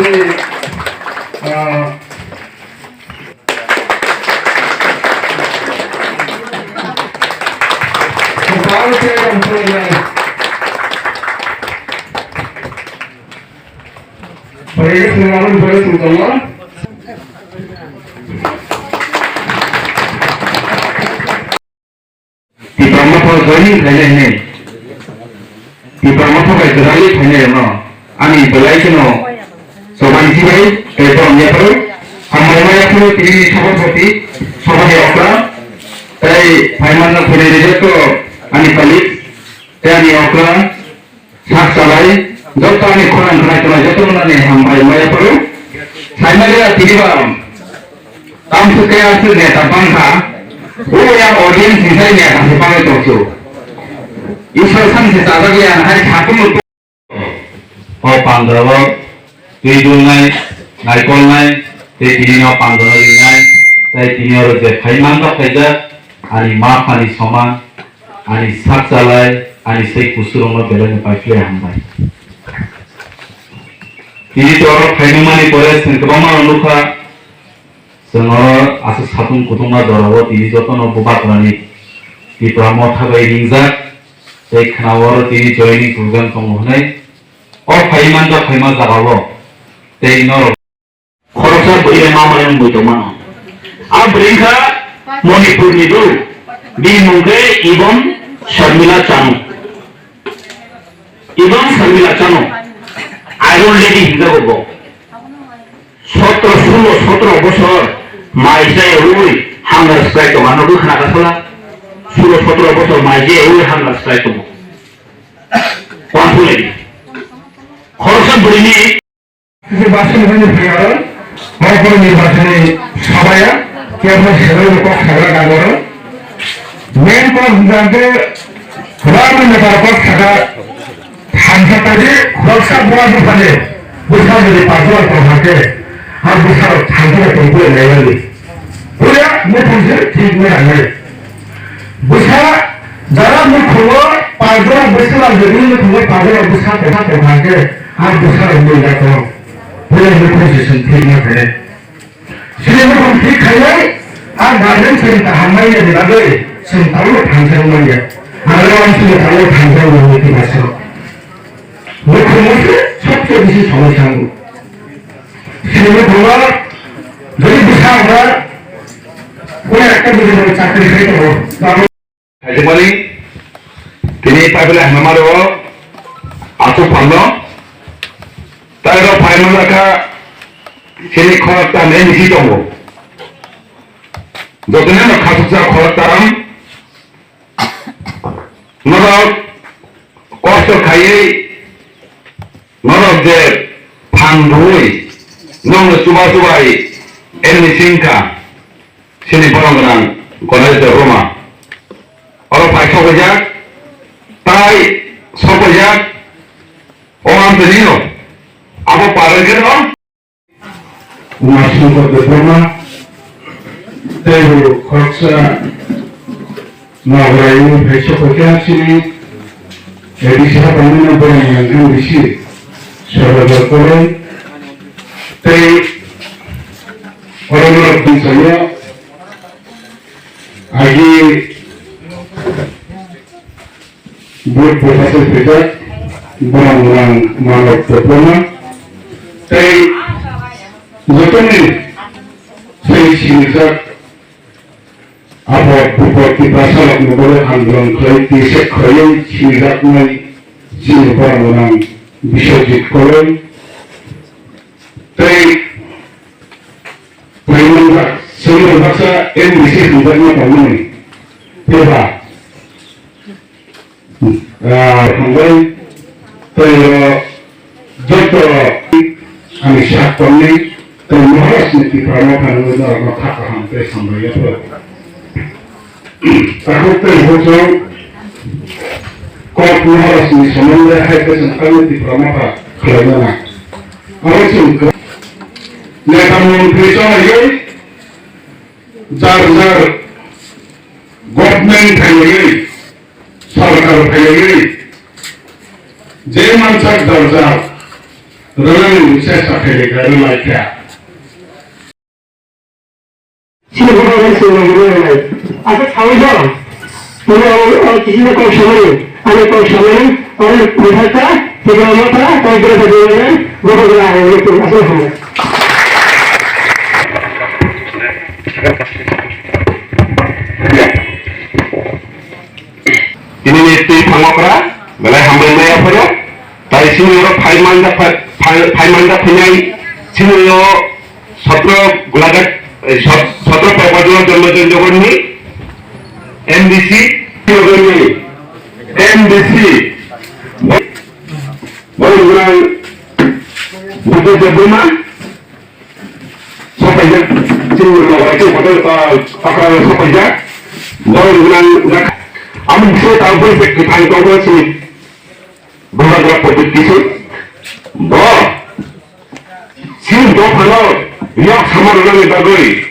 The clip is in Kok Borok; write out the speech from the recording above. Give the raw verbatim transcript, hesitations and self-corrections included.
Ah, Tipra Motha joining khainai hinwi, Tipra Motha bai kwrwngwi khainai rokno ani belai kheno choba ni sibai tei borok yapharo hambai ma yapharo tini ni sabapati, sabani okra tei phaimani khuinai reject ani colleague tei ani okra sak salai, joto ani khorang khwnai tongnai joto no ani hambai ma yapharo. Saimaliya tini ba tamswk khe aswk neta bangkha, o yang audience ni sai neta se bangwi tongsu. Iswr samse chajak ya hai satung o pandra o twi dulnai, naikolnai, tei tini no pandra no ringnai, tei tini oro je phai manjak khaijak, ani ma phani soman, ani sak chalai, ani sei kusurokno belai no paiphlai hambai. Tini to oro phaimani pore chwng kwbangma rok nukha, chwng oro aswk satung kutungma jorao tini jotono bubagrani Tipra Motha bai ringjak, tei khwnao oro tini joining program tongo hwnwi. O phaiman da phaima jagao tei norok Khoroksa bwrwi bai ma maya wngwi tongmano. A bwrwi wngkha Manipurni bru. Bini mung khe Ibon Sharmila Chanu. Ibon Sharmila Chanu. Iron Lady hinjago bo. Sotro, sulo, sotro bosor mai chaywi hamya swkai tongo. Ano bwkhna kasala. Sulo, sotro bosor mai chaywi hamya swkai tongo. Wansukle di. Khoroksa bwrwini Basi bini phiyaro, mokol nirbachani sabaya, kebo selai kok sagra dagoro. Main kok hingkha khe, Rani Netar kok sagra, thansa tadi, khoroksa bura buphani, bwsa jodi pajor kok hakhe, ha bwsa thansa tongkhe nailani. Puya muthungse thik wngya nai. Bwsa jara muthungo pajora bwsa rok jodi muthungo pajora bwsa tongkha tongkha khe a bwsa rok mui ya tong. Puya muthungse chwng thik wngya khe. Chini muthung thik khainai a guardian chwng kaham manya ni bagwi chwng tabuk thansa wngmanya. Aro ang chini tabuk thansa wngmanya tei bwsa rok. Muthungmo se sobse bisi somosya wngo. Sini bwkhwngo jodi bwsa wngkha, koi ekta bwkhwngo chakri khai tongo. Khaijak mani, tini pipeline hamya maro aswk phalno, tai rok phai manjakha, sini khoroksa M D C tongo. Jotono no khasuksa khoroksa, norok kosto khaiwi, norok je phang rwui, nokno chuba chubai, M D C wngkha, sini borok gwnang Ganaditya Roma. Oro phai sokojak, tai sokojak, o amtwini no, abo paroi khe no. Umashankar Debbarma, teibo khoroksa Nagarayung hai sokha khe chini A D C haphangni borok yang M D C Sadagar Koloi, tei oro norok tongsaio agi Bud bwsasai phaijak, borok nwng manok kwplwma tei jotono tei sinijak apod bupod Tiprasa rokni borok andolon khlai twi sek khlaiwi sinijaknai chini borok nwng Biswajit Koloi tei Phaimani baksa, chwngno baksa M D C hamjakma tongmani. Phiya ba, ah, hambai, tei o joto ani sak tongni, tei Maharaj ni Tipra Motha ni norokno kha kaham tei sambai yapha. Takhuk tei hokjong kok Maharaj ni somonde hai khe chwng ani Tipra Motha khlaimana. Aro chwng kwbang neta montri chonaiwi jar jar government phailaiwi, sorkar phailaiwi, je mansak jar jar Rwna chesta khaini khlai rwlaikha. Chini bwrwi rok chwng rwgwi rwnai. Aswk saui no? Tini o, o kisi no kok samani, ani kok samani, oro bwthakta, Tipra Motha, Congress ni rwnai, bobo gra hai ni tini aswk hambai. Tini ni twi thangokra, belai hambai maya phoro, tai chini oro phai manja phai, phai, phai manja phainai, chini o Sotro Golaghat, eh, Sot-, Sotro Pabadua Janmajan Jogorni M D C, M D C, Borok Gwnang Buddha Debbarma, sopaijak, chini logai chini hotel, ah, Takrao sopaijak, Borok Gwnang jak, amoni bising tang bai se kwthang tongma chini Bubagra Pradyot Kishore, bo chini dophano yok sama rwnani bagwi